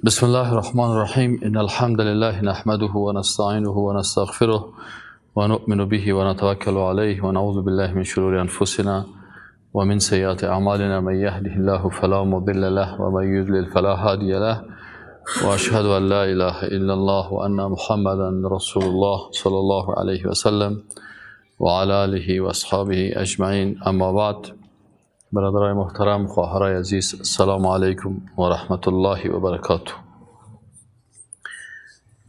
بسم الله الرحمن الرحیم. ان الحمد لله نحمده ونستعینه ونستغفره ونؤمن به ونتوکل علیه ونعوذ بالله من شرور انفسنا ومن سیئات اعمالنا. من یهده الله فلا مضل له ومن یضلل فلا هادی له واشهد ان لا اله الا الله وان محمدا رسول الله صلی الله علیه وسلم وعلى آله واصحابه اجمعین. اما بعد، برادرای محترم، خواهرای عزیز، السلام علیکم و رحمت الله و برکاته.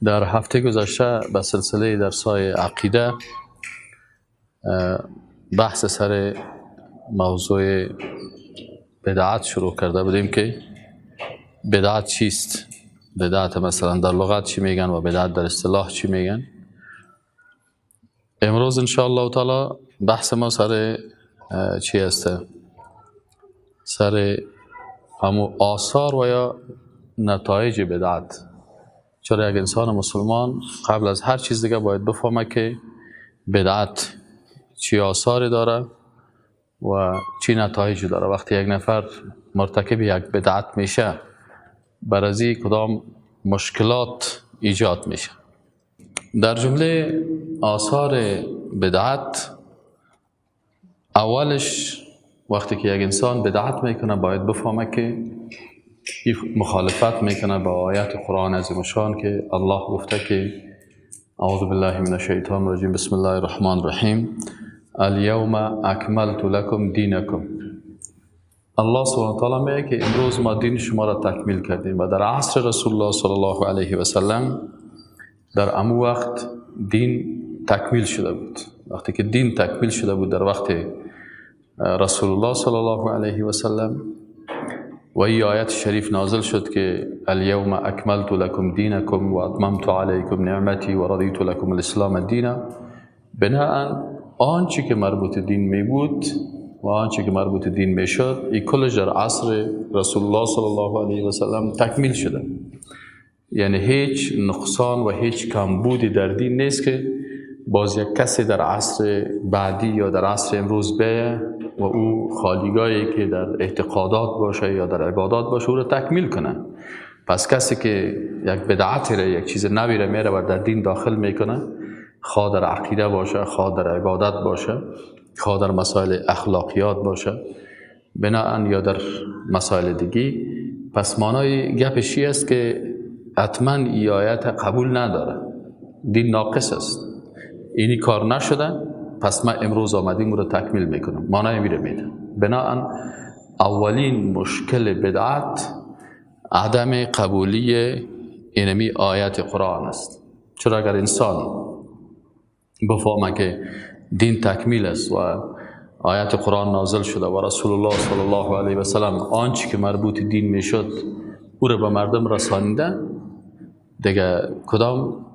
در هفته گذشته به سلسله درسای عقیده بحث سر موضوع بدعت شروع کرده بودیم که بدعت چیست، بدعت مثلا در لغت چی میگن و بدعت در اصطلاح چی میگن. امروز انشاءالله تعالی بحث ما سر چی هست؟ سر همو آثار و یا نتایج بدعت. چرا یک انسان مسلمان قبل از هر چیز دیگه باید بفهمه که بدعت چی آثاری داره و چی نتایجی داره. وقتی یک نفر مرتکب یک بدعت میشه، بر از این کدام مشکلات ایجاد میشه. در جمله آثار بدعت، اولش وقتی که یک انسان بدعت میکنه باید بفهمه که مخالفت میکنه با آیات قرآن عظیم الشان که الله گفته که اعوذ بالله من الشیطان الرجیم، بسم الله الرحمن الرحیم، الیوم اکملت لکم دینکم. الله سبحانه و تعالی میگه که امروز ما دین شما را تکمیل کردیم و در عصر رسول الله صلی الله علیه و سلم در امو وقت دین تکمیل شده بود. وقتی که دین تکمیل شده بود در وقت رسول الله صلی الله علیه و سلم و این آیت شریف نازل شد که الیوم اکملت لکم دینکم و اتممت علیکم نعمتی و رضیت لکم الاسلام دینا، بناء آنچه که مربوط دین می بود و آنچه که مربوط دین می شد، این کلش در عصر رسول الله صلی الله علیه و سلم تکمیل شده. یعنی هیچ نقصان و هیچ کمبودی در دین نیست که باز یک کسی در عصر بعدی یا در عصر امروز بیه و او خالیگاهی که در اعتقادات باشه یا در عبادات باشه او را تکمیل کنه. پس کسی که یک بدعت را، یک چیز نوی را میره و در دین داخل میکنه، خواه در عقیده باشه، خواه در عبادت باشه، خواه در مسائل اخلاقیات باشه، بناءً یا در مسائل دیگی، پس معنای گپش است که حتما ای آیت قبول نداره، دین ناقص است، اینی کار نشده، پس ما امروز آمدیم او رو تکمیل میکنم، معنای میره میده. بناءً اولین مشکل بدعت عدم قبولی اینمی آیت قرآن است. چرا اگر انسان بفهمه که دین تکمیل است و آیت قرآن نازل شده و رسول الله صلی الله علیه و سلم آنچه که مربوط دین میشد او رو به مردم رسانیده، دیگه کدام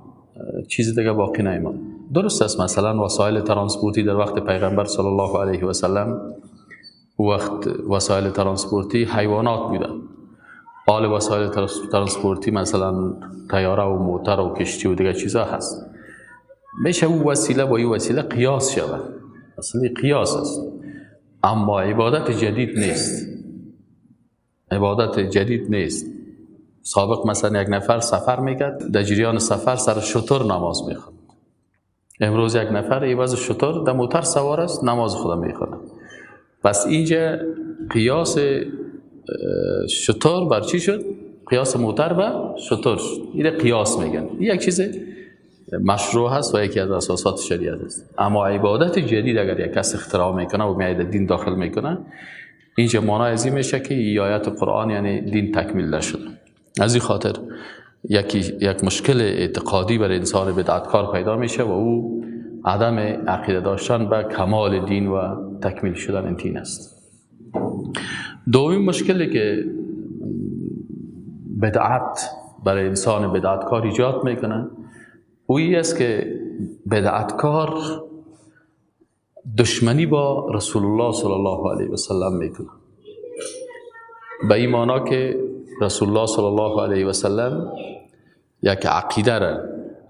چیز دیگه باقی نمیماند. درست است، مثلا وسایل ترانسپورتی در وقت پیغمبر صلی الله علیه و سلم، وقت وسایل ترانسپورتی حیوانات بودن. حال وسایل ترانسپورتی مثلا طیاره و موتر و کشتی و دیگه چیزا هست. میشه او وسیله با این وسیله قیاس شود، اصلا قیاس است، اما عبادت جدید نیست. عبادت جدید نیست. سابق مثلا یک نفر سفر میکرد، در جریان سفر سر شتر نماز میخوند. امروز یک نفر عوض شتر در موتر سوار است، نماز خدا میخونه. پس اینجا قیاس شتر بر چی شد؟ قیاس موتر به شتر شد. این قیاس میگن. این یک چیز مشروع هست و یکی از اساسات شریعت است. اما عبادت جدید اگر یک کس اختراع میکنه و میاد دین داخل میکنه، اینجا معنای از این میشه که ای آیات قرآن یعنی دین تکمیل نشده. از این خاطر یک مشکل اعتقادی برای انسان بدعتکار پیدا میشه و او عدم عقیده داشتن به کمال دین و تکمیل شدن دین است. دومین مشکلی که بدعت برای انسان بدعتکار ایجاد میکنه اویی است که بدعتکار دشمنی با رسول الله صلی الله علیه و سلم میکنه. به این معنا که رسول الله صلی الله علیه و سلم یک عقیده را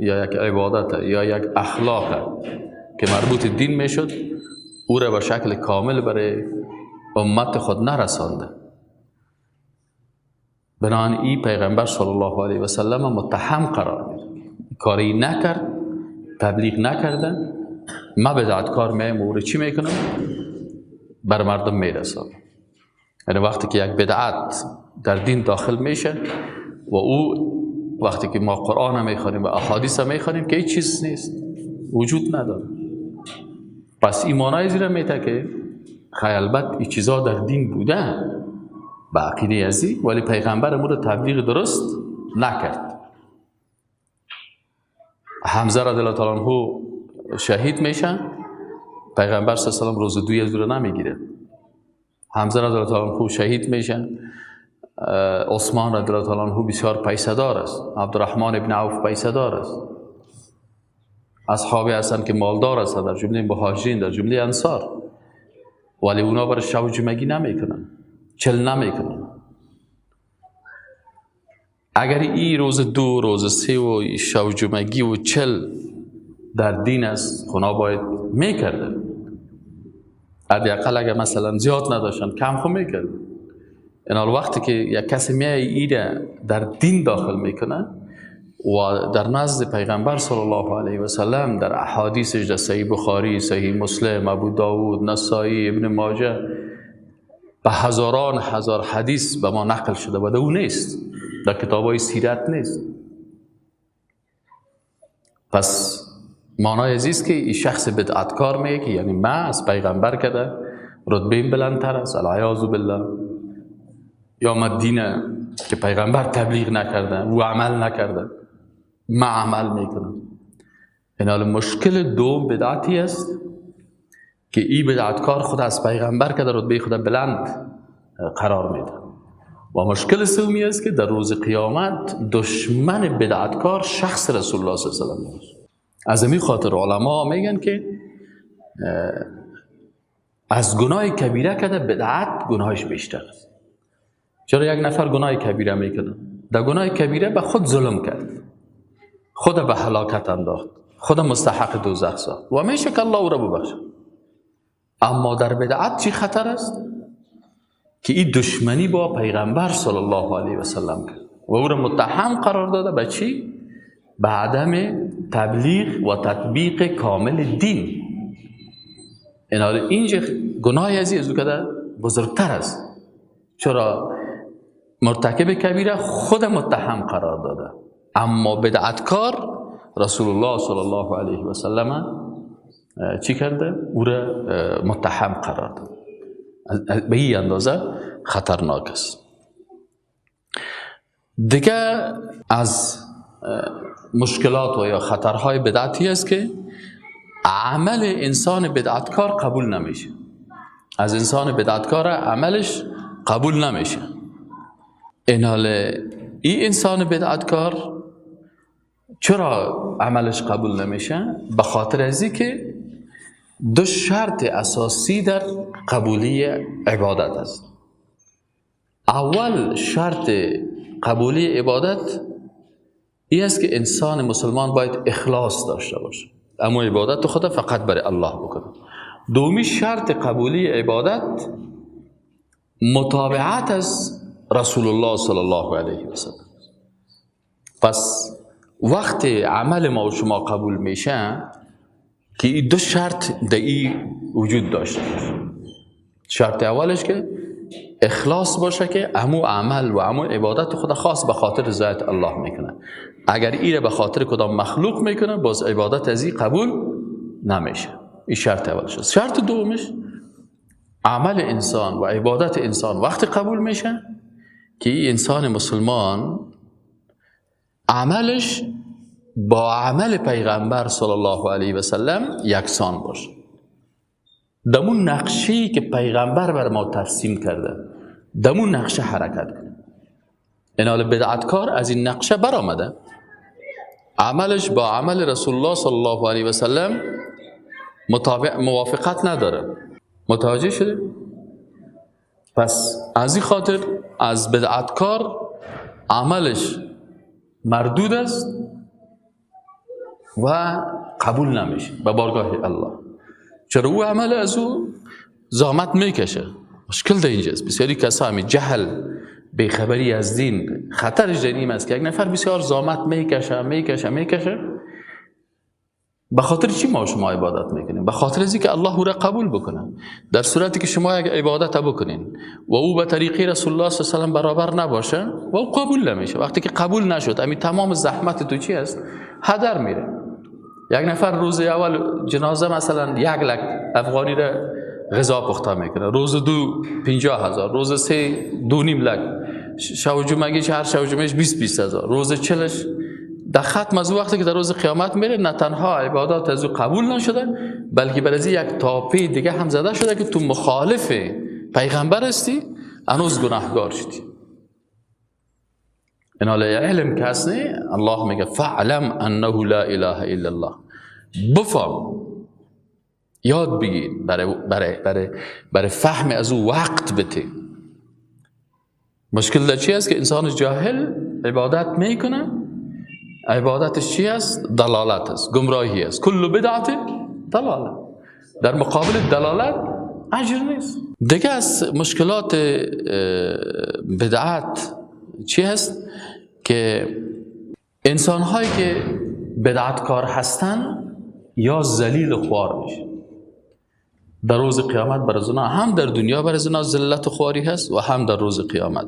یا یک عبادت یا یک اخلاق که مربوط دین میشد او را به شکل کامل برای امت خود نرسانده. بنابراین ای پیغمبر صلی الله علیه و سلم متهم قرار میده، کاری نکرد، تبلیغ نکرده، ما بدعتکار میم و چی میکنم؟ بر مردم میرسانم. یعنی وقتی که یک بدعت در دین داخل میشه و او وقتی که ما قرآن میخوانیم و احادیث میخوانیم که هیچ چیز نیست، وجود نداره، پس ایمانای زیرا میته که خیالبت این چیزا در دین بوده به عقیده ازی، ولی پیغمبر امور تبلیغ درست نکرد. حمزه رضی الله تعالی عنه شهید میشه، پیغمبر صلی الله علیه و سلم روز دوی از او را نمیگیره. حمزه رضی الله تعالی عنه شهید میشه، عثمان رضی الله تعالی عنه بسیار پیسه دار است، عبدالرحمن ابن عوف پیسه دار است، اصحابی هستند که مالدار هستند، در جمله مهاجرین، در جمله انصار، ولی اونا برای شب جمعگی نمیکنن، چل نمیکنن. اگر این روز دو، روز سه و شب جمعگی و چل در دین است، خدا باید میکرده. حداقل اگر مثلا زیاد نداشتن، کم خو میکرده. این وقتی که یک کسی میای ایره در دین داخل میکنه و در نزد پیغمبر صلی الله علیه و سلم در احادیثش در صحیح بخاری، صحیح مسلم، ابو داود، نسائی، ابن ماجه به هزاران هزار حدیث به ما نقل شده و او نیست، در کتابای سیرت نیست. پس معنای عزیز که این شخص بدعتکار میگه که یعنی ما از پیغمبر کده رتبه بلندتر است، العیاذ بالله، یا ما دین که پیغمبر تبلیغ نکرده و عمل نکرده ما عمل میکنم. این مشکل دوم بدعتی است که این بدعتکار خود از پیغمبر که در رتبه خود بلند قرار میده. و مشکل سومی است که در روز قیامت دشمن بدعتکار شخص رسول الله صلی الله علیه و سلم است. از این خاطر علما میگن که از گناه کبیره که بدعت گناهش بیشتر است. چرا یک نفر گناه کبیره میکنه؟ در گناه کبیره به خود ظلم کرد، خود به هلاکت انداخت، خود مستحق دوزخ ساخت و میشه که الله او را ببخشه. اما در بدعت چی خطر است؟ که این دشمنی با پیغمبر صلی الله علیه و سلم کرد و او را متهم قرار داده به چی؟ به عدم تبلیغ و تطبیق کامل دین. اینجا گناه از او که بزرگتر است. چرا؟ مرتکب کبیره خود متهم قرار داده، اما بدعتکار رسول الله صلی الله علیه و سلم چی کرده؟ او را متهم قرار داده. به این اندازه خطرناک است. دیگه از مشکلات و یا خطرهای بدعتی است که عمل انسان بدعتکار قبول نمیشه. از انسان بدعتکار عملش قبول نمیشه. این حال این انسان بدعتکار چرا عملش قبول نمیشه؟ به خاطر از که دو شرط اساسی در قبولی عبادت است. اول شرط قبولی عبادت این است که انسان مسلمان باید اخلاص داشته باشه، اما عبادت خود فقط برای الله بکنه. دومی شرط قبولی عبادت متابعت از رسول الله صلی الله علیه و سلم. پس وقتی عمل ما و شما قبول میشه که این دو شرط در این وجود داشته باشه. شرط اولش که اخلاص باشه که امو عمل و امو عبادت خود خاص به خاطر رضایت الله میکنه. اگر ایره به خاطر کدام مخلوق میکنه باز عبادت از این قبول نمیشه. این شرط اولش است. شرط دومش عمل انسان و عبادت انسان وقتی قبول میشه که این انسان مسلمان عملش با عمل پیغمبر صلی الله علیه و سلم یکسان باشه. دمون نقشه‌ای که پیغمبر بر ما ترسیم کرده دمون نقشه حرکت کنه. این حال بدعتکار از این نقشه برآمده، عملش با عمل رسول الله صلی الله علیه و سلم موافقت نداره. متوجه شده؟ پس از این خاطر از بدعتکار عملش مردود است و قبول نمیشه به بارگاه الله. چرا او عمل از او زحمت میکشه. مشکل در اینجاست. بسیاری کسا همی جهل بیخبری از دین خطرش در این است که یک نفر بسیار زحمت میکشه میکشه میکشه. به خاطر چی ما شما عبادت میکنیم؟ به خاطر از اینکه الله او را قبول بکنه. در صورتی که شما یک عبادت بکنین و او به طریقه رسول الله صلی الله علیه و سلم برابر نباشه و او قبول نمیشه، وقتی که قبول نشد همین تمام زحمت تو چی است؟ هدر میره. یک نفر روز اول جنازه مثلا 1 لک افغانی را غذا پخته میکنه، روز دو 50,000، روز سه 2.5 لک، شب جمعه هر شب جمعهش 20 هزار، روز چلش. در ختم از وقتی که در روز قیامت میره نه تنها عبادات از او قبول نشده، بلکه بر از یک تاپه دیگه هم زده شده که تو مخالف پیغمبر هستی، هنوز گناهگار شدی. این حال علم کس نه، الله میگه فعلم انه لا اله الا الله. بفهم، یاد بگیر، برای برای برای برای فهم از او وقت بده. مشکل در چی است؟ که انسان جاهل عبادت میکنه، عبادتش چی است؟ دلالت است، گمراهی است. کل بدعت دلاله. در مقابل دلالت اجر نیست. دیگه از مشکلات بدعت چی هست؟ که انسان هایی که بدعتکار هستن یا ذلیل خوار میشه در روز قیامت. بر از اونا هم در دنیا بر از اونا ذلت و خواری هست و هم در روز قیامت.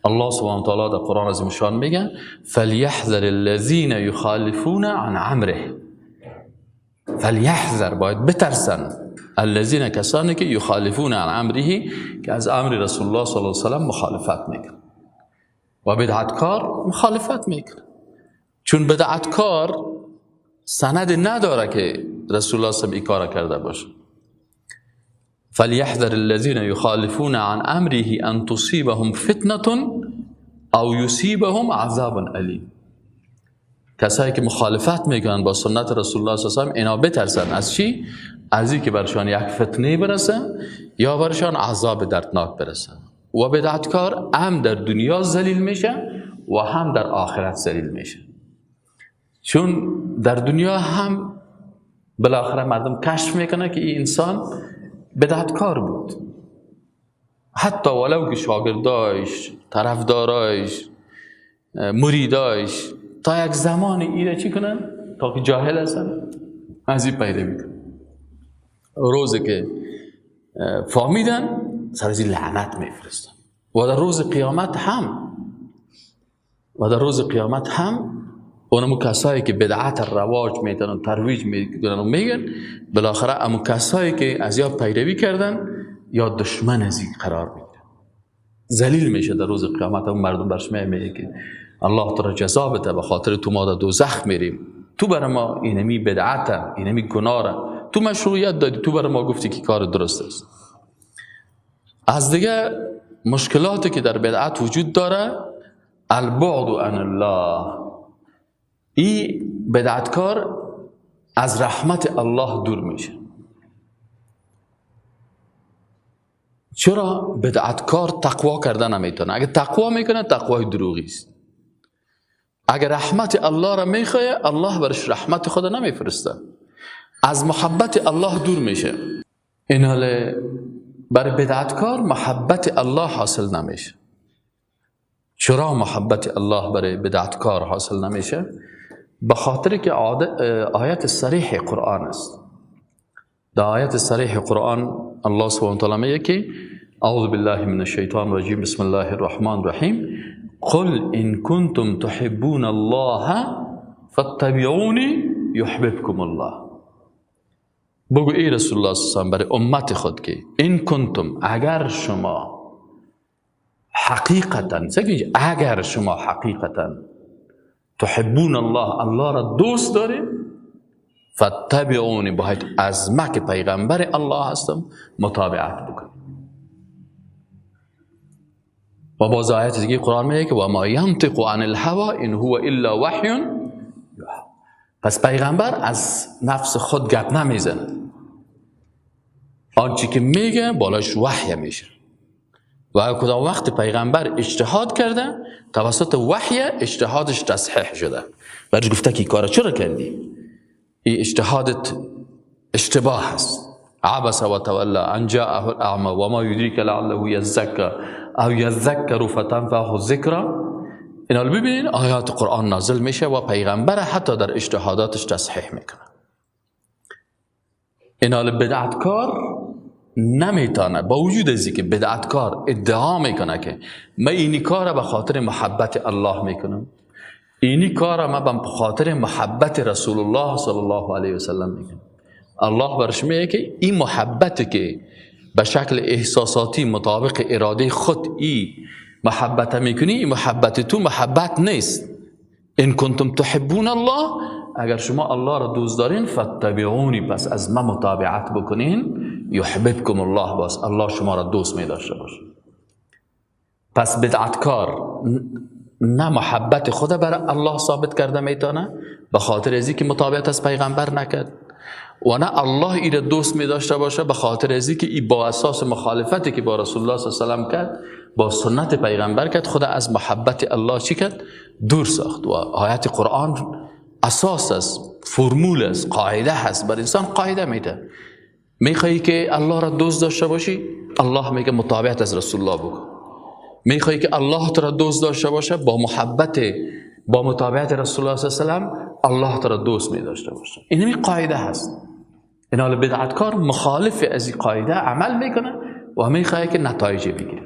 الله سبحانه و تعالی در قرآن عظیم شان میگه فلیحذر الذین یخالفون عن امره. فلیحذر، باید بترسن، الذین کسانی که یخالفون عن امره، که از امر رسول الله صلی الله علیه و سلم مخالفت میکنن. و بدعتکار مخالفت میکنه، چون بدعتکار سند نداره که رسول الله صلی الله علیه و سلم این کار کرده باشه. فلیحذر الذین یخالفون عن امره ان تصیبهم فتنة او یصیبهم عذاب الیم. کسایی که مخالفت میکنن با سنت رسول الله صلی الله علیه و سلم، اینا بترسن از چی؟ از اینکه برشان یک فتنه برسه یا برشان عذاب دردناک برسه. و بدعتکار هم در دنیا ذلیل میشه و هم در آخرت ذلیل میشه، چون در دنیا هم بالاخره مردم کشف میکنه که این انسان بدعتکار بود، حتی ولو که شاگردایش، طرفدارایش، مریدایش تا یک زمان ایره چی کنن؟ تا که جاهل هستن از این پیروی کنن. روزی که فهمیدن سر از این لعنت میفرستن. و در روز قیامت هم، و در روز قیامت هم اونمو کسایی که بدعت رواج میدن و ترویج میدن و میگن، بالاخره امو کسایی که از یا پیروی کردن یا دشمن از این قرار میگیرن، ذلیل میشه در روز قیامت. اون مردم برش میگه که الله تو را جزا بده، به خاطر تو ما در دوزخ میریم، تو بر ما اینمی بدعت، اینمی گناه، تو مشروعیت دادی، تو بر ما گفتی که کار درست است. از دیگه مشکلاتی که در بدعت وجود داره، البعد عن الله. این بدعتکار از رحمت الله دور میشه. چرا؟ بدعتکار تقوا کردن نمیتونه. اگه تقوا میکنه تقوای دروغی است. اگه رحمت الله را میخواه، الله برش رحمت خود نمیفرسته، از محبت الله دور میشه. این حال برای بدعتکار محبت الله حاصل نمیشه. چرا محبت الله برای بدعتکار حاصل نمیشه؟ به خاطر که آیت صریح قرآن است. در آیت صریح قرآن الله سبحانه و تعالی میگه که اعوذ بالله من الشیطان الرجیم، بسم الله الرحمن الرحیم، قل ان کنتم تحبون الله فاتبعونی یحببکم الله. بگو ای رسول الله صلی الله علیه و سلم برای امت خود که ان کنتم، اگر شما حقیقتا، اگر شما حقیقتا تحبون الله، الله را دوست دارید، فاتبعونی، باید از ما که پیغمبر الله هستم متابعت بکنید. و باز آیت دیگه قرآن میگه که و ما ینطق عن الهوى ان هو الا وحی. پس پیغمبر از نفس خود گپ نمیزنه، آنچه که میگه بالاش وحی میشه. و کدام وقت پیغمبر اجتهاد کرده توسط وحی اجتهادش تصحیح شده، برش گفته که کارا چرا کردی؟ این اجتهادت اشتباه هست. عبس و تولی ان جاءه الاعمى و ما یدریک لعله یزکی او یذکر فتنفعه الذکری. اینا رو ببینین، آیات قرآن نازل میشه و پیغمبر حتی در اجتهاداتش تصحیح میکنه. اینا بدعتکار نمیتونه، با وجود از که بدعتکار ادعا میکنه که من اینی کار به خاطر محبت الله میکنم، اینی کار ما به خاطر محبت رسول الله صلی الله علیه و سلم میکنم، الله برش میگه که این محبت که به شکل احساساتی مطابق اراده خود ای محبت میکنی، این محبت تو محبت نیست. ان کنتم تحبون الله، اگر شما الله را دوست دارین، فاتبعونی، پس از من متابعت بکنین، یحببکم الله، باز الله شما را دوست می داشته باشه. پس بدعتکار نه محبت خود برای الله ثابت کرده میتونه به خاطر ازی که متابعت از پیغمبر نکرد، و نه الله ای را دوست می داشته باشه به خاطر ازی که ای با اساس مخالفتی که با رسول الله صلی الله علیه و سلم کرد، با سنت پیغمبر کرد، خود از محبت الله چی کرد؟ دور ساخت. و آیات قرآن اساس است، فرمول است، قاعده هست، بر انسان قاعده میده. میخوایی که الله را دوست داشته باشی، الله میگه متابعت از رسول الله بکن. میخوایی که الله تو را دوست داشته باشه، با محبت، با متابعت رسول الله صلی الله علیه و سلم الله تو را دوست می داشته باشه. این می قاعده هست. این حال بدعتکار مخالف از این قاعده عمل میکنه و میخواد که نتایج بگیره.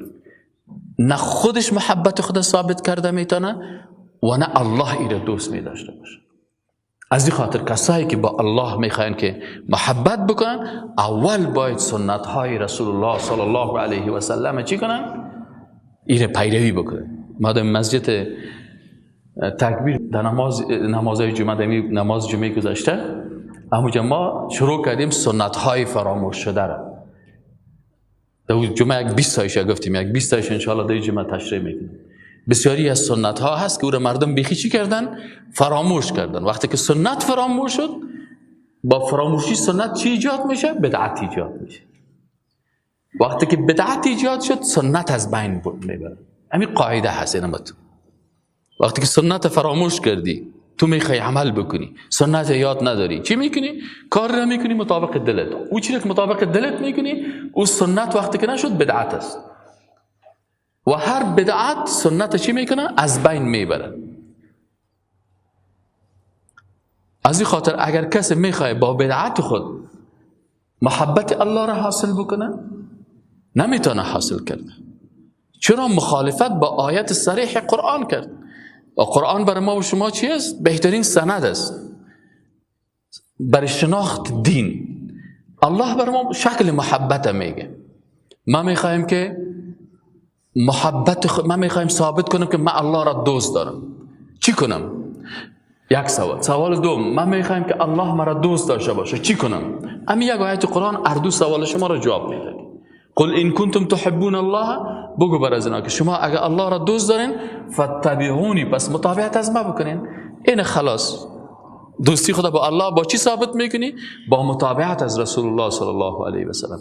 نه خودش محبت خود ثابت کرده میتونه و نه الله ای را دوست می داشته باشه. از این خاطر کسایی که با الله میخواین که محبت بکنن، اول باید سنت های رسول الله صلی الله علیه و سلم چی کنن؟ ایره پیروی بکنن. ما در مسجد تکبیر در نماز جمعه، در نماز جمعه گذشته، اما ما شروع کردیم سنت های فراموش شده را. در جمعه یک 20 تایش گفتیم، یک 20 تایش انشاءالله در جمعه تشریح میکنیم. بسیاری از سنت ها هست که او را مردم بیخی چی کردن؟ فراموش کردن. وقتی که سنت فراموش شد، با فراموشی سنت چی ایجاد میشه؟ بدعت ایجاد میشه. وقتی که بدعت ایجاد شد، سنت از بین میبره. همین قاعده هست. اینمت وقتی که سنت فراموش کردی، تو میخوای عمل بکنی، سنت یاد نداری، چی میکنی؟ کار را میکنی مطابق دلت. او چیزی که مطابق دلت میکنی، او سنت وقتی که نشد بدعت است. و هر بدعت سنت چی میکنه؟ از بین میبره. از این خاطر اگر کسی میخواد با بدعت خود محبت الله را حاصل بکنه، نمیتونه حاصل کرده. چرا؟ مخالفت با آیت صریح قرآن کرد. و قرآن برای ما و شما چی است؟ بهترین سند است برای شناخت دین. الله برای ما شکل محبت میگه. ما میخوایم که محبت ما میخوایم ثابت کنم که من الله را دوست دارم، چی کنم؟ یک سوال. سوال دوم، من میخوایم که الله مرا دوست داشته باشه، چی کنم؟ همین یک آیت قرآن هر دو سوال شما را جواب میده. قل ان کنتم تحبون الله، بگو بر از اینا که شما اگر الله را دوست دارین، فتبعونی، پس متابعت از ما بکنین. این خلاص دوستی خدا با الله با چی ثابت میکنی؟ با متابعت از رسول الله صلی الله علیه و سلم.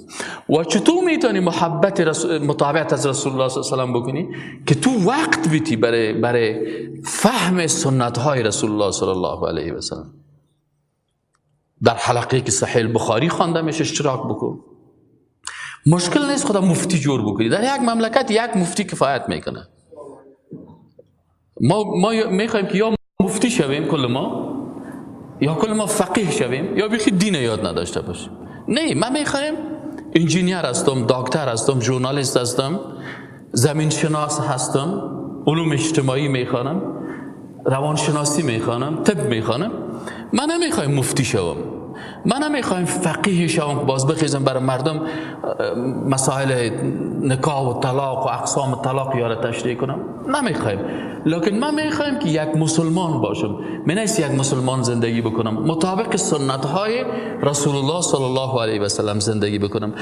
و چطور میتونی محبت متابعت از رسول الله صلی الله علیه و سلم بکنی؟ که تو وقت بیتی برای فهم سنت های رسول الله صلی الله علیه و سلم. در حلقه که صحیح بخاری خوانده میشه اشتراک بکن. مشکل نیست خدا مفتی جور بکنی. در یک مملکت یک مفتی کفایت میکنه. ما میخوایم که یا مفتی شویم کل ما، یا کل ما فقیه شویم، یا بیخی دین یاد نداشته باشیم. نه، ما میخوایم انجینیر هستم، دکتر هستم، ژورنالیست هستم، زمین شناس هستم، علوم اجتماعی میخوانم، روانشناسی میخوانم، طب میخوانم. من نمیخوایم مفتی شوم، من نمیخوایم فقیه شوم باز بخیزم برای مردم مسائل نکاح و طلاق و اقسام طلاق یاره تشریح کنم. نمیخوایم. لکن من میخوایم که یک مسلمان باشم، من نیست یک مسلمان زندگی بکنم، مطابق سنت های رسول الله صلی الله علیه و سلم زندگی بکنم.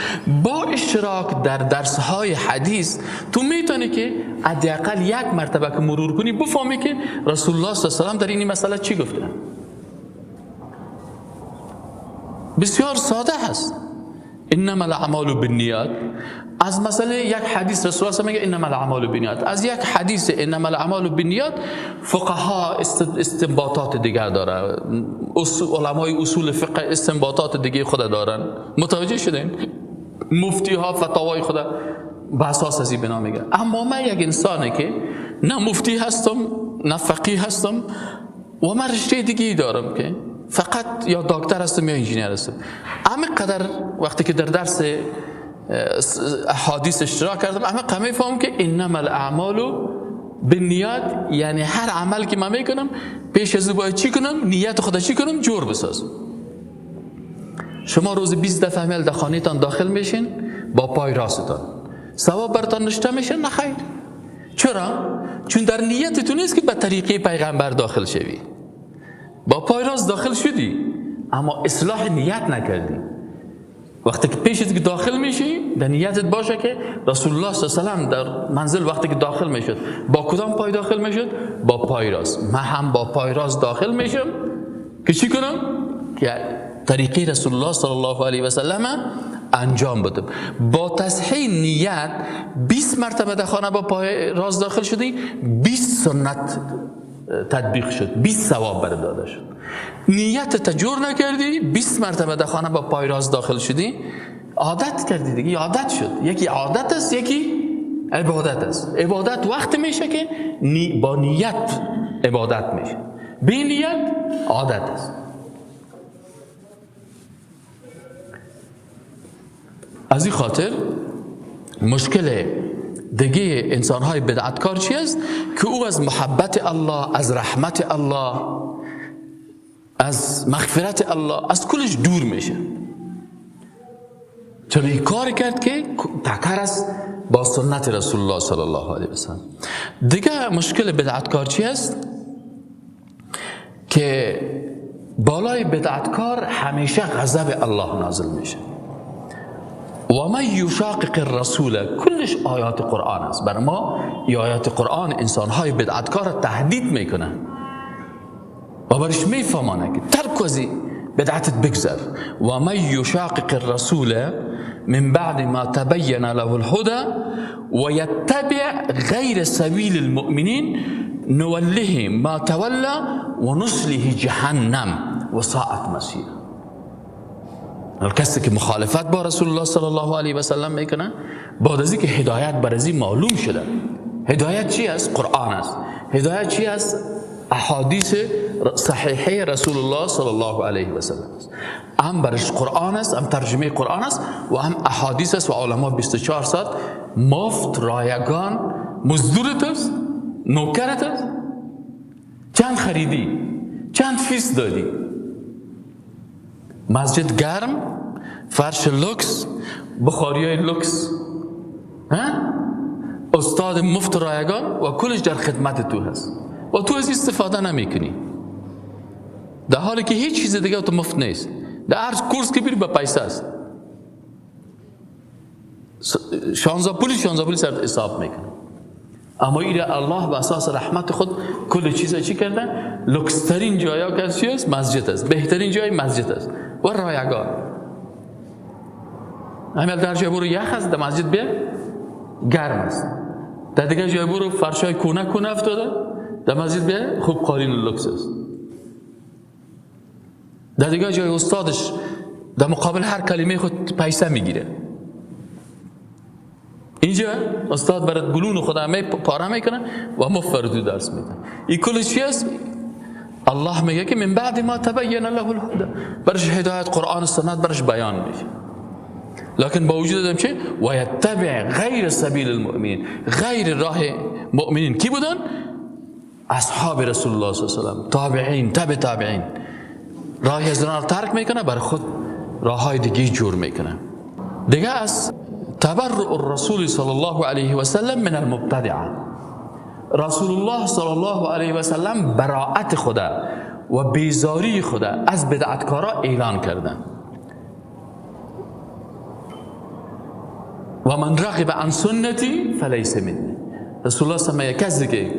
با اشتراک در درس های حدیث تو میتونی که حداقل یک مرتبه که مرور کنی بفهمی که رسول الله صلی الله علیه و سلم در این مسئله چی گفته. بسیار ساده هست. انما الاعمال بالنیات. از مسئله یک حدیث رسول الله میگه انما الاعمال بالنیات. از یک حدیث انما الاعمال بالنیات فقها استنباطات دیگر داره، علمای اصول فقه استنباطات دیگه خود دارن. متوجه شدین؟ مفتی ها فتاوای خود. به اساس از این بنا میگه. اما من یک انسانه که نه مفتی هستم نه فقیه هستم و من رشته دیگه دارم که فقط یا دکتر هستم یا انجینیر هستم. همه قدر وقتی که در درس احادیث اشتراک کردم، همه قمه فهم که انما الاعمال بالنیات، یعنی هر عمل که من میکنم پیش از او باید چی کنم؟ نیت خود چی کنم؟ جور بسازم. شما روز 20 دفعه میل در خانه تان داخل میشین با پای راستتان، ثواب برتان نشته میشه؟ نه خیر. چرا؟ چون در نیتتون نیست که به طریقه پیغمبر داخل شوی. با پای راست داخل شدی اما اصلاح نیت نکردی. وقتی که پیش از که داخل میشی در نیتت باشه که رسول الله صلی الله علیه و سلم در منزل وقتی که داخل میشد با کدام پای داخل میشد؟ با پای راست. من هم با پای راست داخل میشم که چی کنم؟ که طریقه رسول الله صلی الله علیه و سلم انجام بدم. با تصحیح نیت 20 مرتبه در خانه با پای راست داخل شدی، 20 سنت تطبیق شد، 20 ثواب بر داده شد. نیت تجور نکردی، 20 مرتبه در خانه با پای راست داخل شدی، عادت کردی دیگه، عادت شد. یکی عادت است، یکی عبادت است. عبادت وقت میشه که با نیت عبادت میشه، بی نیت عادت است. از این خاطر مشکل دیگه انسان‌های بدعتکار چی است؟ که او از محبت الله، از رحمت الله، از مغفرت الله، از کلش دور میشه. چون این کار کرد که تکر است با سنت رسول الله صلی الله علیه و سلم. دیگه مشکل بدعتکار چی است؟ که بالای بدعتکار همیشه غضب الله نازل میشه. و من یشاقق الرسول، کلش آیات قرآن است. برای ما آیات قرآن انسانهای بدعتکار را تهدید میکنه و برش میفهمانه که ترک از بدعتت بگذر. و من یشاقق الرسول من بعد ما تبین له الهدى و یتبع غیر سبیل المؤمنین نوله ما تولى و نصله جهنم و ساعت مسیرا. کسی که مخالفت با رسول الله صلی الله علیه و سلم میکنه، بعد از اینکه هدایت بر از این معلوم شده. هدایت چی است؟ قرآن است. هدایت چی است؟ احادیث صحیحه رسول الله صلی الله علیه و سلم است. هم برش قرآن است، هم ترجمه قرآن است و هم احادیث است. و علما 24 ساعت مفت، رایگان، مزدورت است، نوکرت است. چند خریدی، چند فیس دادی، مسجد گرم، فرش لوکس، بخاری لوکس، استاد مفت رایگان و کلش در خدمت تو هست و تو از استفاده نمی کنی، در حالی که هیچ چیز دیگه تو مفت نیست. در هر کورس که بری با پیسه است، 16 پولی 16 پولی سر حساب میکنه. اما ایره الله به اساس رحمت خود کل چیز چی کرده؟ لوکس ترین جای که چی است؟ مسجد است. بهترین جای مسجد است و رایگان. همین در جای برو یخ است، در مسجد بیا گرم است. در دیگه جای برو فرشای کونه کونه افتاده، در مسجد بیا خوب قالین لوکس است. در دیگه جای استادش در مقابل هر کلمه خود پیسه میگیره. اینجا استاد برات گلون خود همه پاره میکنه و مفردو درس میده. این کل چی است؟ الله میگه که من بعد ما تبین له الهدى، برش هدایت قرآن و سنت برش بیان میشه. لكن با وجود دم چه؟ و یتبع غیر سبیل المؤمنین، غیر راه مؤمنین. کی بودن؟ اصحاب رسول الله صلی الله علیه و سلم، تابعین، تبع تابعین. راه از را ترک میکنه، بر خود راه های دیگه جور میکنه. دیگه از تبرؤ الرسول صلی الله علیه و سلم من المبتدعه. رسول الله صلی الله علیه و سلم براعت خدا و بیزاری خدا از بدعتکارا اعلان کردن. و من رغب عن سنتی فلیس منی. رسول الله صلی الله علیه و کسی که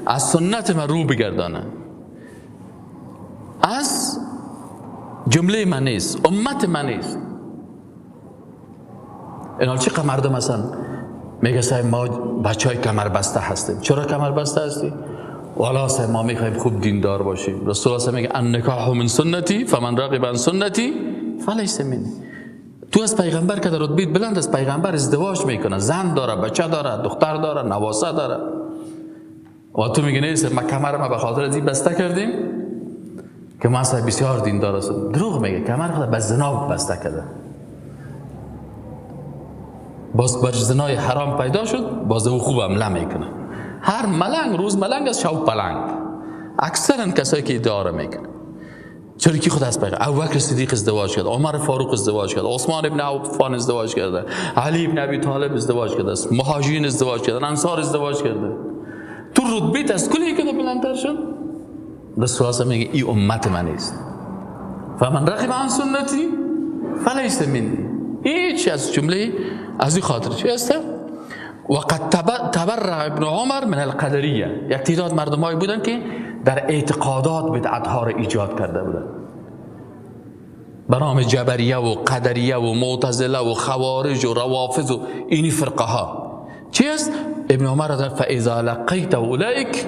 از سنت من رو بگردانه، از جمله من نیست، امت من نیست. اینا چقدر مردم هستن میگه صاحب ما بچه های کمر بسته هستیم. چرا کمر بسته هستی؟ والا صاحب ما میخوایم خوب دیندار باشیم. رسول الله میگه النکاح من سنتی فمن رغب عن سنتی فلیس منی. تو از پیغمبر که در رتبه بلند از پیغمبر ازدواج میکنه، زن داره، بچه داره، دختر داره، نواسه داره، و تو میگی نیست ما کمر ما به خاطر از این بسته کردیم که من صاحب بسیار دیندار هستم. دروغ میگه، کمر خود به زنا بسته کرده. باز بر زنای حرام پیدا شد، باز او خوب عمله میکنه. هر ملنگ روز ملنگ از شب پلنگ. اکثرا کسایی که ادعا را میکنه، چرا که خود از پیغمبر ابوبکر صدیق ازدواج کرد، عمر فاروق ازدواج کرد، عثمان ابن عفان ازدواج کرده، علی ابن ابی طالب ازدواج کرده، مهاجرین ازدواج کردن، انصار ازدواج کرده. تو رتبه از کلی که بلندتر شد. رسول الله میگه ای امت من است، فمن رغب عن سنتی فلیس منی. هیچ از جمله از این خاطر چی است؟ وقد تبرع ابن عمر من القدریه. یک تعداد مردمایی بودن که در اعتقادات بدعتها را ایجاد کرده بودن، به نام جبریه و قدریه و معتزله و خوارج و روافض و اینی فرقه ها. چی است؟ ابن عمر را فاذا لقیت اولئک،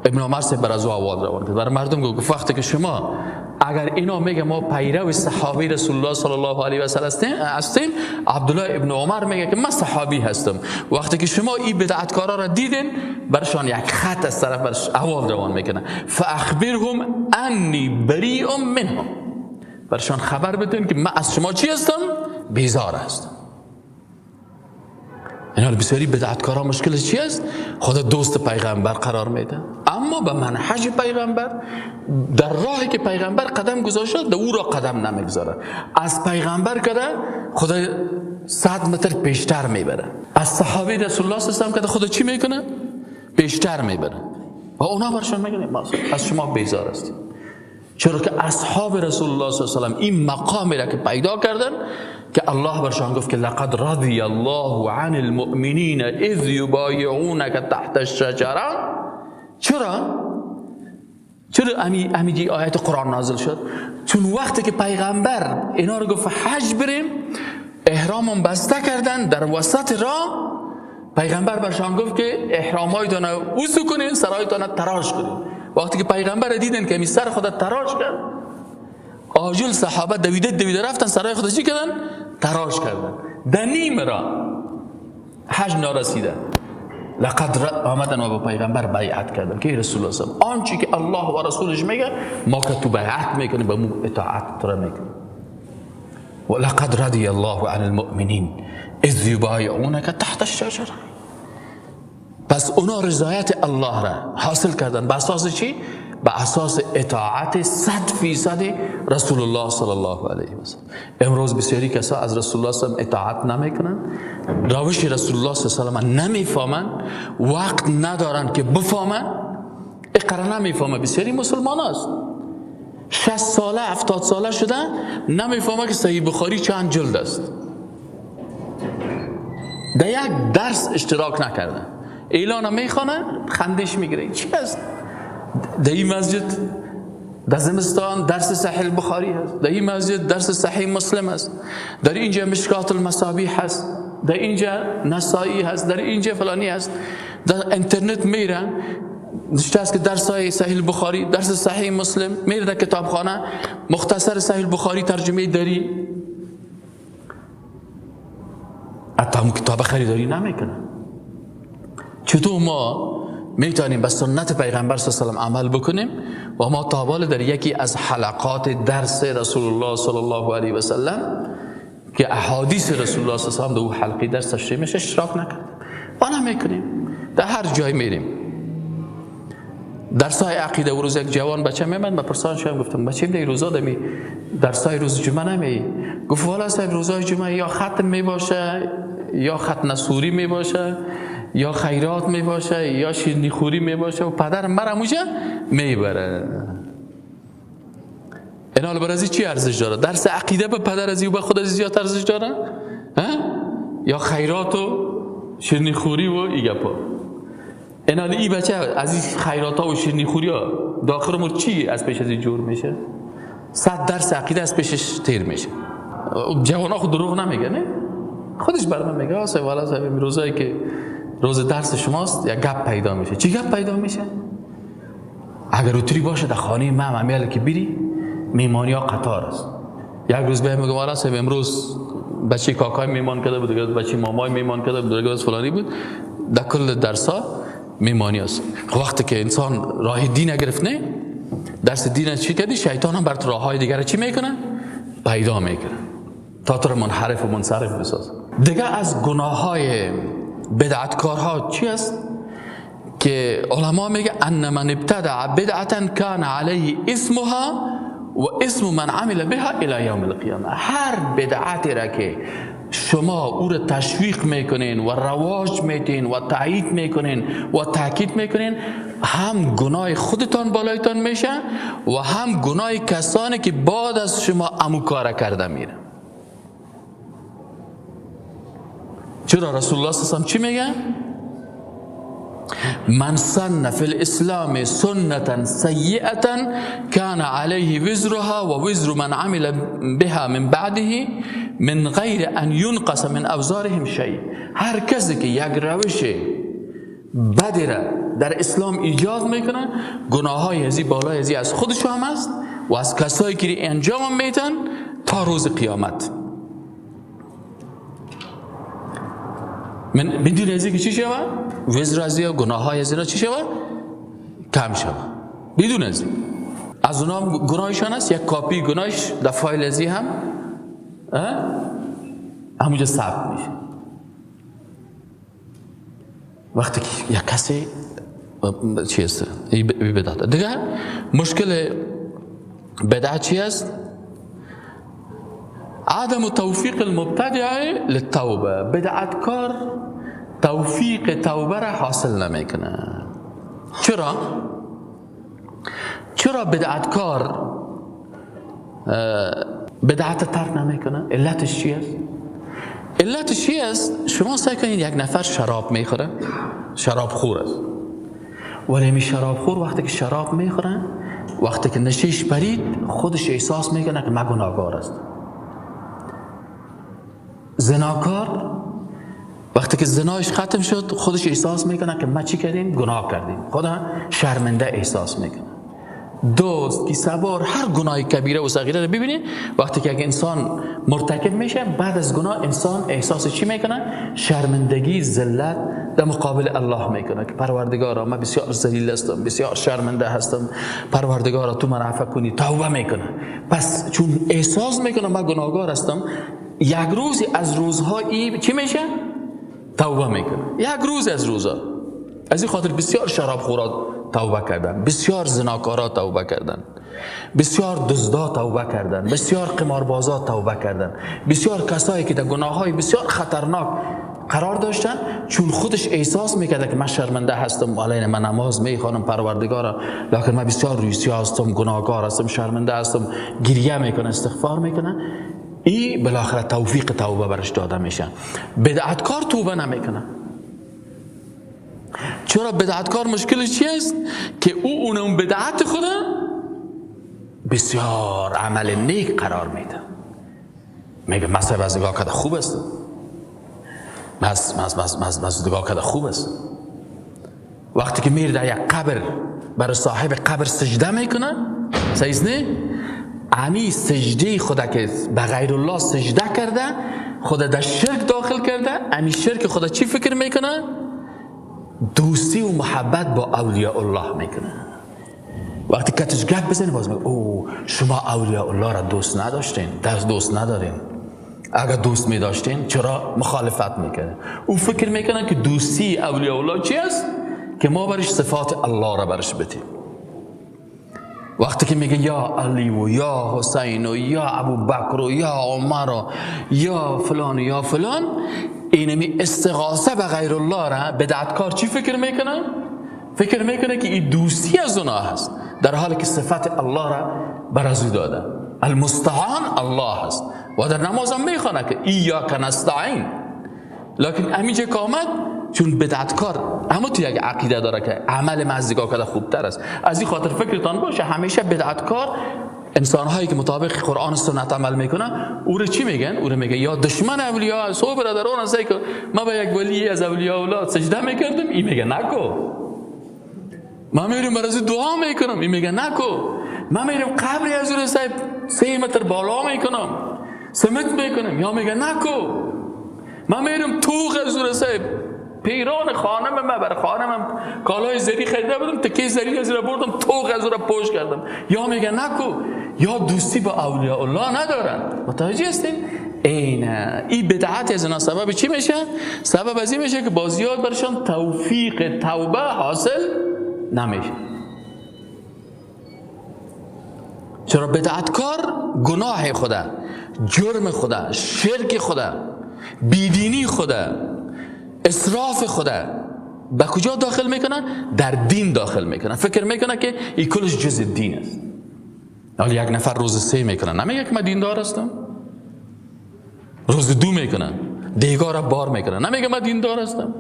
ابن عمر سه بر از او آواز روان کرد برای مردم گفت وقتی که شما اگر اینا میگه ما پیرو صحابی رسول الله صلی الله علیه و سلم هستیم، عبدالله ابن عمر میگه که من صحابی هستم، وقتی که شما این بدعتکارا را دیدین برشان یک خط از طرف برش احوال روان میکنه، فاخبرهم انی بریء منهم، برشان خبر بدین که من از شما چی هستم؟ بیزار هستم. اینا بسیاری بدعتکارا مشکلش چی است؟ خدا دوست پیغمبر قرار میده، اما به منهج پیغمبر، در راهی که پیغمبر قدم گذاشته در او را قدم نمیگذاره. از پیغمبر کده خدا 100 متر پیشتر میبره، از صحابه رسول الله صلی الله علیه و آله کده خدا چی میکنه؟ پیشتر میبره. و اونا برشان میگن از شما بیزار هستیم، چرا که اصحاب رسول الله صلی الله علیه و آله این مقامی را که پیدا کردن که الله برشان گفت که لقد رضی الله عن المؤمنین اذ یبایعونک تحت الشجره. چرا؟ چرا امی آیت قرآن نازل شد؟ چون وقتی که پیغمبر اینا رو گفت حج بریم، احرامم بسته کردن، در وسط راه پیغمبر برشان گفت که احرامایتان وضو کنین، سرایتان تراش کنین. وقتی که پیغمبر دیدن که امی سر خود تراش کرد، آجل صحابه دویده دویده رفتن سرای خود چی کردن؟ تراش کردن. در نیم را حج نارسیده لقد آمدن و با پیغمبر بیعت کردن که رسول الله صلی الله علیه و آله آنچه که الله و رسولش میگه ما که تو بیعت میکنیم، به مو اطاعت تو میکنیم. و لقد رضی الله عن المؤمنین اذ یبایعونک تحت الشجره. پس اونا رضایت الله را حاصل کردن به اساس چی؟ به اساس اطاعت 100% رسول الله صلی الله علیه و سلم. امروز بسیاری کسا از رسول الله صلی الله علیه و اطاعت نمیکنن، روش رسول الله صلی الله علیه و نمیفهمن، وقت ندارن که بفهمن، اقرا نمیفهمه. بسیاری مسلمان است 60 ساله 70 ساله شده نمیفهمه که صحیح بخاری چند جلد است، در یک درس اشتراک نکرده، اعلان میخوانه خندش میگیره چی است؟ در این مسجد در زمستان درس صحیح بخاری هست، در این مسجد درس صحیح مسلم هست، در اینجا مشکات المصابیح هست، در اینجا نسائی هست، در اینجا فلانی هست. در اینترنت میره نشته است که درس های صحیح بخاری، درس صحیح مسلم، میره در کتابخانه مختصر صحیح بخاری ترجمه دری، حتی هم کتاب خریداری نمیکنه. چطور ما میتونیم به سنت پیغمبر صلی الله علیه و عمل بکنیم و ما تا حال در یکی از حلقات درس رسول الله صلی الله علیه و سلم که احادیث رسول الله صلی الله علیه و در او حلقه درس تشریح میشه اشتراک نکردیم و نمیکنیم. در هر جای میریم درس های عقیده. و روز یک جوان بچه میمد، من پرسان شدم گفتم بچه در روزا دمی درس های روز جمعه نمی؟ گفت والا صاحب روزای جمعه یا ختم میباشه، یا ختم سوری میباشه، یا خیرات می باشه، یا شیرینی خوری می باشه و پدر مرا موجه میبره. این حال برازی چی ارزش داره؟ درس عقیده به پدر ازی و به خود ازی زیاد ارزش داره؟ یا خیرات و شیرینی خوری و ای گپا؟ این حال ای بچه از این خیرات ها و شیرینی خوری ها داخل مر چی از پیش ازی جور میشه؟ 100 درس عقیده از پیشش تیر میشه. جوان ها خود دروغ نمیگه، نه؟ خودش بر من میگه آسای والا صاحب روزایی که روز درس شماست یک گپ پیدا میشه. چی گپ پیدا میشه؟ اگر اتری باشه در خانه من امیال که بری میمانی ها قطار است، یک روز به میگم آره صاحب امروز بچه کاکای میمان کرده بود، دیگه بچه مامای میمان کرده بود، دیگه فلانی بود، در کل درسا میمانی است. وقتی که انسان راه دین گرفت، نه درس دین چی کردی، شیطان هم برات راههای دیگر چی میکنه؟ پیدا میکنه تا تو رو منحرف و منصرف بسازه. دیگه از گناه های بدعتکارها چی است؟ که علما میگه ان من ابتدع بدعتا کان علیه اسمها و اسم من عمل بها الی یوم القیامه. هر بدعتی را که شما او را تشویق میکنین و رواج میدین و تایید میکنین و تاکید میکنین، هم گناه خودتان بالایتان میشه و هم گناه کسانی که بعد از شما امو کار کرده میره. چرا رسول الله صلی الله علیه و آله چی میگه؟ من سن فی الاسلام سنة سیئة كان علیه وزرها و وزر من عمل بها من بعده من غیر ان ينقص من اوزارهم شیء. هر کسی که یک روش بدی را در اسلام ایجاد میکنه، گناه های ازی بالای ازی از خودش هم است و از کسایی که انجام میتن تا روز قیامت. من بدون ازی که چی شوه؟ وزر ازی و گناه های ازی را چی شوه؟ کم شوه. بدون ازی از اونا هم گناهشان است، یک کاپی گناهش در فایل ازی هم همونجا ثبت میشه. وقتی که یک کسی چی است؟ بدعت. دیگه مشکل بدعت چی است؟ عدم توفیق المبتدع للتوبه. بدعتکار توفیق توبه را حاصل نمیکنه. چرا؟ چرا بدعتکار بدعت ترک نمیکنه؟ علتش چی است؟ علتش چی است؟ شما سعی کنید یک نفر شراب میخوره، شراب خور است، ولی می شراب خور وقتی که شراب میخوره، وقتی که نشیش پرید، خودش احساس میکنه که من گناهکار است. زناکار وقتی که زنایش ختم شد، خودش احساس میکنه که ما چی کردیم؟ گناه کردیم. خدا شرمنده احساس میکنه. دوست کی سوار هر گناه کبیره و صغیره رو ببینید، وقتی که یک انسان مرتکب میشه، بعد از گناه انسان احساس چی میکنه؟ شرمندگی، ذلت در مقابل الله میکنه که پروردگارا من بسیار ذلیل هستم، بسیار شرمنده هستم، پروردگارا تو من عفو کنی، توبه میکنه. پس چون احساس میکنه من گناهکار هستم، یک روزی از روزها ای چی میشه؟ توبه میکنه. یک روز از روزها. از این خاطر بسیار شرابخورا توبه کردن، بسیار زناکارا توبه کردن، بسیار دزدا توبه کردن، بسیار قماربازا توبه کردن، بسیار کسایی که در گناههای بسیار خطرناک قرار داشتن، چون خودش احساس میکرده که من شرمنده هستم، علیه من نماز میخوانم پروردگارا، لکن من بسیار روی هستم، گناهکار هستم، شرمنده هستم، گریه میکنه، استغفار میکنه، ای بالاخره توفیق توبه برش داده میشه. بدعتکار توبه نمیکنه. چرا بدعتکار مشکلش چی است؟ که او اون بدعت خود بسیار عمل نیک قرار میده، میگه مثلا از نگاه کرده خوب است، مز نگاه کرده خوب است. وقتی که میره در یک قبر برای صاحب قبر سجده میکنه، صحیح نه؟ امی سجده خدا که به غیر الله سجده کرده، خدا در شرک داخل کرده، امی شرک خدا چی فکر میکنه؟ دوستی و محبت با اولیاء الله میکنه. وقتی کتش گپ بزنی باز میگه او شما اولیاء الله را دوست نداشتین، دوست ندارین، اگر دوست میداشتین چرا مخالفت میکنه؟ او فکر میکنه که دوستی اولیاء الله چی است؟ که ما برش صفات الله را برش بدیم. وقتی که میگه یا علی و یا حسین و یا ابوبکر و یا عمر و یا فلان و یا فلان، اینمی استغاثه به غیر الله را بدعتکار چی فکر میکنه؟ فکر میکنه که این دوستی از اونا هست، در حالی که صفت الله را بر از او داده. المستعان الله هست و در نماز هم میخوانه که ایاک نستعین، لکن امیجا که آمد چون بدعتکار اما تو یک عقیده داره که عمل مزدگاه کرده خوبتر است. از این خاطر فکرتان باشه همیشه بدعتکار انسانهایی که مطابق قرآن و سنت عمل میکنه او رو چی میگن؟ او رو میگن یا دشمن اولیاء سو برادران است که ما به یک ولی از اولیاء الله سجده میکردم، این میگه نکو. ما میریم برای دعا میکنم، این میگه نکو. ما میریم قبری از او رو 3 متر بالا میکنم، سمت میکنم. یا میگه نکو، من میرم توغ از رسه پیران خانم من، برای خانمم کالای زری خریده بودم، تکه زری از را بردم توغ از را پوش کردم. یا میگه نکو. یا دوستی با اولیاء الله ندارن. متوجه هستین؟ اینه این بدعت از اینا سبب چی میشه؟ سبب از این میشه که بازیات برشان توفیق توبه حاصل نمیشه. چرا بدعتکار گناه خوده، جرم خوده، شرک خوده، بیدینی خوده، اسراف خوده به کجا داخل میکنن؟ در دین داخل میکنن. فکر میکنن که این کلش جز دین است. حالا یک نفر روز 3 میکنن، نمیگه که من دیندار هستم. روز 2 میکنن، دیگار را بار میکنن، نمیگه من دیندار هستم.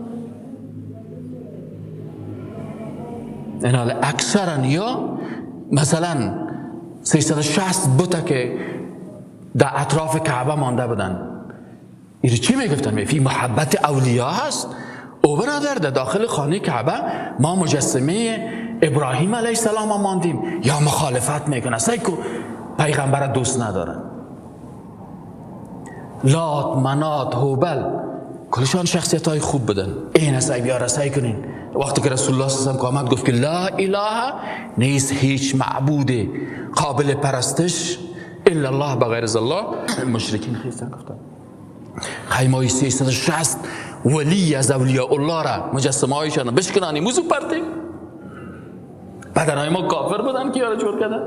این حال اکثرا یا مثلا 360 بوته که در اطراف کعبه مانده بودن، این چی میگفتن؟ میفی محبت اولیا هست. او برادر در داخل خانه کعبه ما مجسمه ابراهیم علیه السلام ماندیم، یا مخالفت میکنه، سیکو پیغمبر دوست ندارن. لات، منات، هوبل کلشان شخصیت های خوب بودن. این است بیا رسای کنین. وقتی که رسول الله صلی الله علیه و آمد گفت که لا اله نیست هیچ معبود قابل پرستش الا الله بغیر از الله، مشرکین خیستن گفتن خیمای 360 ولی از اولیاء الله را مجسمه هایشان بشکنانی موزو پرتیم. پدرهای ما کافر بودن که یارا جور کردن.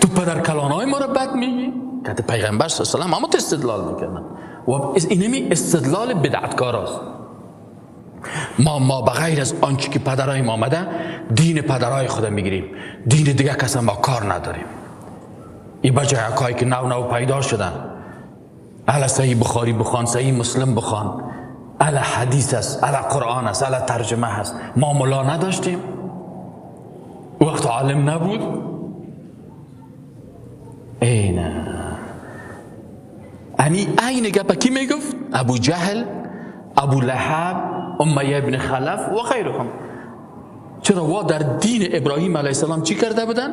تو پدر کلانهای ما را بد میگی؟ که پیغمبر صلی الله علیه و سلم همه استدلال میکردن و اینمی استدلال بدعتکار است. ما بغیر از آنچه که پدرای ما آمده دین پدرای خود میگیریم، دین دیگه کس ما کار نداریم. این بجایکایی که نو نو پیدا شدن، اهل صحیح بخاری بخوان، صحیح مسلم بخوان، اهل حدیث است، اهل قرآن است، اهل ترجمه هست. ما ملا نداشتیم، وقت عالم نبود. اینه یعنی عین گپ کی میگفت؟ ابو جهل، ابو لهب، امیه ابن خلف و غیرهم. چرا وا در دین ابراهیم علیه السلام چی کرده بودن؟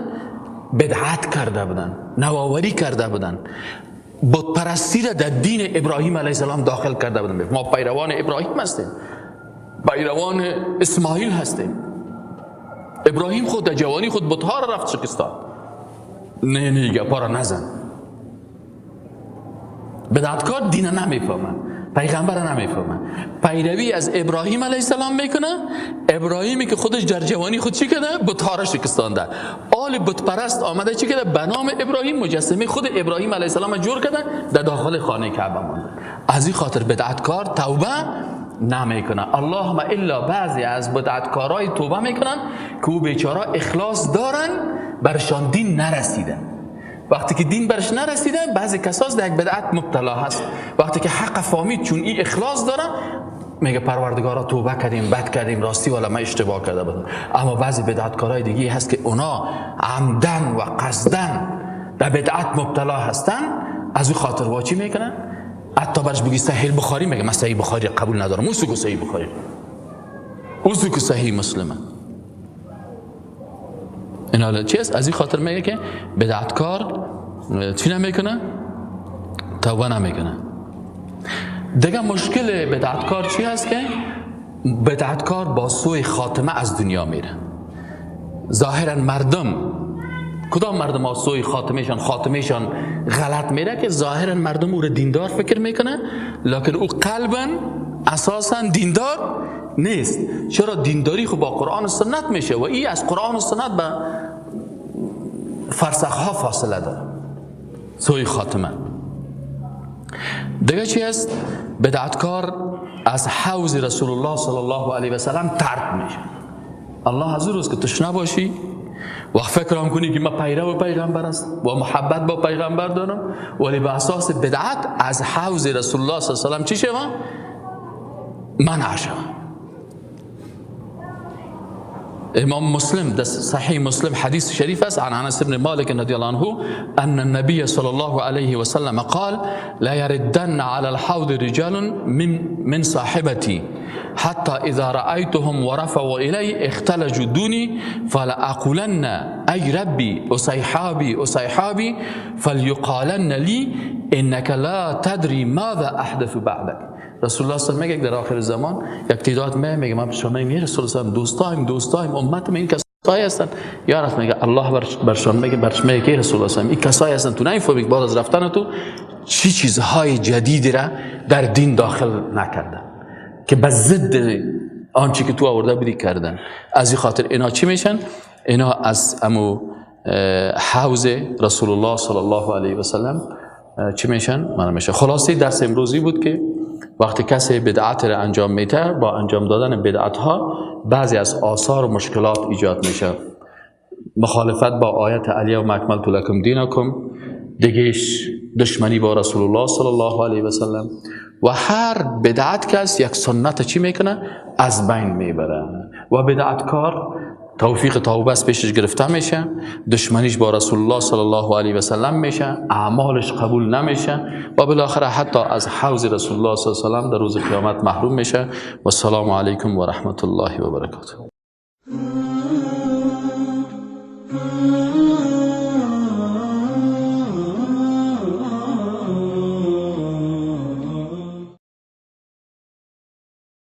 بدعت کرده بودن، نوآوری کرده بودن، بت پرستی را در دین ابراهیم علیه السلام داخل کرده بودن. ما پیروان ابراهیم هستیم، پیروان اسماعیل هستیم. ابراهیم خود در جوانی خود بتها را رفت شکستان. نه نه گپا را نزن. بدعتکار دین نمیفهمه، پیغمبر نمیفهمه، پیروی از ابراهیم علیه السلام میکنه. ابراهیمی که خودش در جوانی خود چی کرده؟ بتها را شکستانده. آل بت پرست آمده چی کرده؟ به نام ابراهیم مجسمه خود ابراهیم علیه السلام جور کرده، در داخل خانه کعبه مانده. از این خاطر بدعتکار توبه نمیکنه. اللهم الا بعضی از بدعتکارای توبه میکنن که او بیچاره اخلاص دارن، برشان دین نرسیده. وقتی که دین برش نرسیده، بعضی کساس در یک بدعت مبتلا هست. وقتی که حق فهمید، چون این اخلاص داره، میگه پروردگارا توبه کردیم، بد کردیم، راستی والا من اشتباه کرده بودم. اما بعضی بدعتکارای دیگه هست که اونا عمدن و قصدن در بدعت مبتلا هستن. از او خاطر واچی میکنن؟ حتی برش بگی صحیح بخاری، میگه من صحیح بخاری قبول ندارم. اون سو صحیح بخاری، اون سو صحیح مسلمه. این حالا چی است؟ از این خاطر میگه که بدعتکار چی نمیکنه؟ توبه نمیکنه. دیگه مشکل بدعتکار چی هست؟ که بدعتکار با سوی خاتمه از دنیا میره. ظاهرا مردم، کدام مردم ها سوی خاتمهشان غلط میره که ظاهرا مردم او رو دیندار فکر میکنه، لکن او قلبا اساسا دیندار نیست. چرا؟ دینداری خب با قرآن و سنت میشه و این از قرآن و سنت به فرسخ ها فاصله داره، سوی خاتمه. دیگه چی است؟ بدعتکار از حوض رسول الله صلی الله علیه و سلم طرد میشه. الله از روز که تشنه باشی و فکر هم کنی که من پیرو پیغمبر است و محبت با پیغمبر دارم، ولی به اساس بدعت از حوض رسول الله صلی الله علیه و سلم چی شوم؟ منع شوم. امام مسلم در صحیح مسلم حدیث شریف است، عن انس بن مالک رضی الله عنه ان النبي صلى الله عليه وسلم قال لا يردن على الحوض رجال من صاحبتي حتی اذا رأيتهم ورفعوا الی اختلجوا دونی فلاقولن ای ربی اصیحابی اصیحابی فلیقالن لی انك لا تدری ماذا احدث بعدك. رسول الله صلی الله علیه و میگه در آخر زمان یک تعداد میگه من شما میگم رسول الله دوستایم دوستایم امتم این کسایی هستن. یا رسول میگه الله برشان میگه برش میگه که رسول الله این کسایی هستن تو نمیفهمی بعد از رفتن تو چی چیزهای جدیدی را در دین داخل نکردن که به ضد آنچه که تو آورده بودی کردن. از این خاطر اینا چی میشن؟ اینا از امو حوض رسول الله صلی الله علیه و سلم چی میشن؟ منع میشن. خلاصه درس امروزی بود که وقتی کسی بدعت را انجام میده، با انجام دادن بدعت ها بعضی از آثار و مشکلات ایجاد میشه. مخالفت با آیت الیوم اکملت لکم دینکم، دیگهش دشمنی با رسول الله صلی الله علیه و سلم، و هر بدعت کس یک سنت چی میکنه؟ از بین میبره. و بدعتکار توفیق توبه از پیشش گرفته میشه، دشمنیش با رسول الله صلی الله علیه و سلم میشه، اعمالش قبول نمیشه و بالاخره حتی از حوض رسول الله صلی الله علیه و سلم در روز قیامت محروم میشه. و السلام علیکم و رحمت الله و برکاته.